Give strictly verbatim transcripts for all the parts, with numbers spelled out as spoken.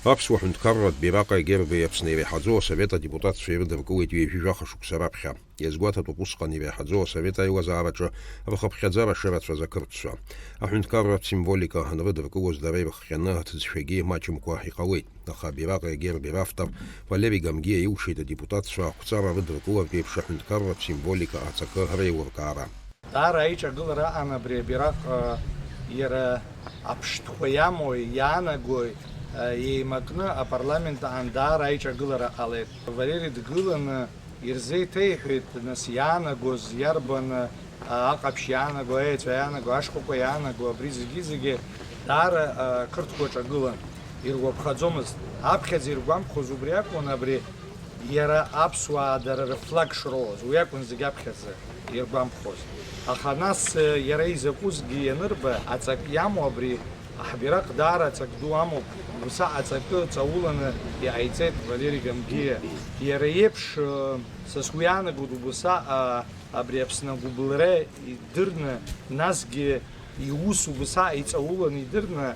Аԥсуа ҳәынҭқарратә бираҟи агерби Аԥсны иреиҳаӡоу асовет адепутатцәа ирыдыркылеит ҩажәи жәаха шықәса раԥхьа. Иазгәаҭатәуп усҟан иреиҳаӡоу асовет аиуазаараҿы рхыԥхьаӡара шырацәаз ақырҭцәа. Аҳәынҭқарратә символика анрыдыркылоз дара ирыхҟьаны аҭыӡшәагьы маҷымкәа иҟалеит. Аха абираҟи агерби равтор Валери Гамгиа илшеит адепутатцәа ақәҵара рыдыркылартә еиԥш аҳәынҭқарратә символика аҵакы реилыркаара. Даара аиҿагылара аҟан абри абираҟ, а, иара аԥштәқәа иамои, иаанагои, а, еимакны апарламент аан даара аиҿагылара ҟалеит. Валери дгыланы ирзеиҭеиҳәеит, нас, иаанагоз, иарбан, а, аҟаԥшь иаанаго, аеҵәа иаанаго, ашкәакәа иаанаго, абри зегьы-зегьы даара, а, қырҭқәа ҿагылан, иргәаԥхаӡомызт. Аԥхьаӡа иргәамԥхоз убри акәын, абри иара аԥсуаа дара рыфлаг шроуаз, уи акәын зегь аԥхьаӡа иргәамԥхоз. Аха нас, э, иара изакәызгьы ианырба, аҵак иамоу абри ҳбираҟ даара аҵак ду амоуп, уса аҵакы ҵауланы иҟаиҵеит Валери Гамгиа. Иара иеиԥш, э, са сгәы иаанагоит убаса, а, абри Аԥсны агәыбылра идырны, насгьы иус убаса иҵауланы идырны,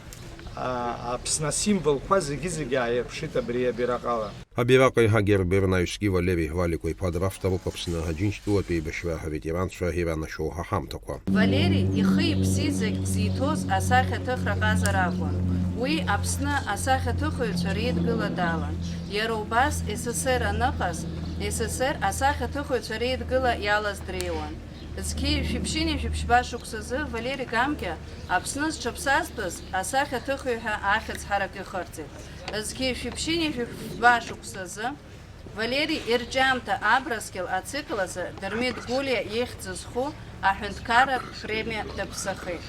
а, Аԥсны асимволқәа зегьы-зегьы ааирԥшит абри абираҟ ала. Абираҟи агерби рнаҩсгьы Валери Валико-иԥа дравторуп Аԥсны Аџьынџьтәылатә еибашьра аветеранцәа иранашьоу аҳамҭақәа. Валери ихи-иԥси зегь зиҭоз асахьаҭыхра ҟазара акәын. Уи Аԥсны асахьаҭыхыҩцәа реидгыла далан. Иара убас С С Р аныҟаз, С С Р асахьаҭыхыҩцәа реидгыла иалаз дреиуан. Зқьи шәиԥшьыни жәиԥшьба шықәсазы Валери Гамгиа Аԥсны зҽаԥсазтәыз асахьаҭыхҩы ҳәа ахьӡ ҳарак ихырҵеит. Зқьи шәиԥшьыни жәиԥшьба шықәсазы Валери ирҿиамҭа Абрыскьыл ацикл азы Дырмит Гәлиа ихьӡ зху аҳәынҭқарратә премиа даԥсахеит.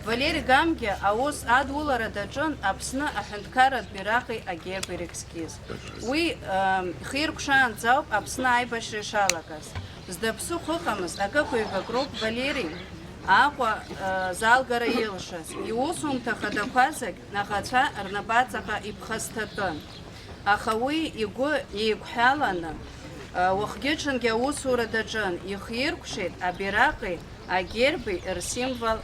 Валери Гамгиа аус адулара даҿын Аԥсны аҳәынҭқарратә бираҟи агерби рескиз. Уи, ам, хиркәшаанӡа ауп Аԥсны аибашьра ишалагаз. Зда ԥсыхәа ыҟамыз акык-ҩбак роуп Валери Аҟәа, а, залгара илшаз. Иусумҭа хадақәа зегь аӷацәа рнапаҵаҟа иԥхасҭатәын. Аха уи игәы еиқәҳәаланы, а, уахгьы-ҽынгьы аусура даҿын, ихиркәшеит абираҟи агерби рсимвол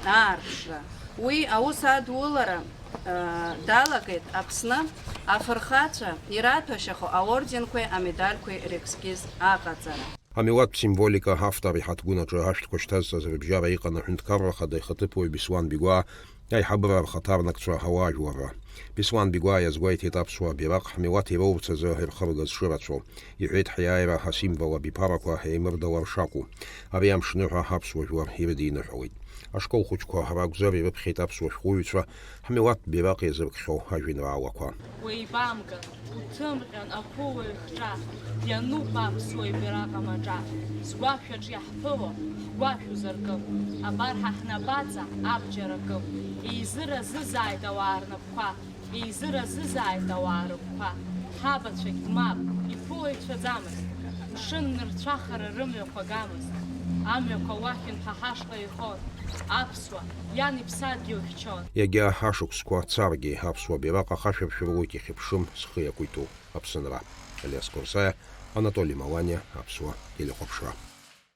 аарԥшра. Уи аус адулара, а, далагеит Аԥсны афырхацәа ираҭәашьахо аорденқәеи амедальқәеи рескиз аҟаҵара. Амилаҭтә символика автор иҳаҭгәын аҿы ашәҭқәа шьҭазҵаз рыбжьара иҟан аҳәынҭқарра ахада ихаҭыԥуаҩ Беслан Бигәаа, аиҳабыра рхаҭарнакцәа ауаажәларра. Беслан Бигәаа иазгәеиҭеит аԥсуаа бираҟ ҳмилаҭ ироурц азы ирхыргаз шырацәоу. Иҳәеит, ҳиааира асимвол абиԥарақәа еимырдалар шакәу. Ари амшныҳәа аԥсуа жәлар ирыдиныҳәалеит. Ашкол хәыҷқәа ракәзар ирыԥхьеит аԥсуа шәҟәыҩҩцәа ҳмилаҭтә бираҟ иазыркхьоу ажәеинраалақәа. Уеибамган, уҭымҟьан ақәылаҩ хҿа, иануп аԥсуа ибираҟ амаҿа. Згәашә аҿы иаҳԥыло, ҳгәашә узаркып. Абар ҳа ҳнапаҵа абџьар акып. Еизыразызааит ауаа рнапқәа, еизыразызааит ауаа рыгәқәа. Ҳабацәагь мап, иԥылаҩцәаӡамызт. Мшын нырцәахара рымҩақәа гамызт. Амҩақәа уахьынтә ҳа ҳашҟа еихон. Аԥсуа, иан иԥсадгьыл хьчон. Иагьа ашықәсқәа царгьы, аԥсуа бираҟ ахашәыршәыруеит ихьыԥшым зхы иакәиҭу Аԥсынра. Алиас Қорсаиа, Анатоли Маланиа, Аԥсуа телехәаԥшра.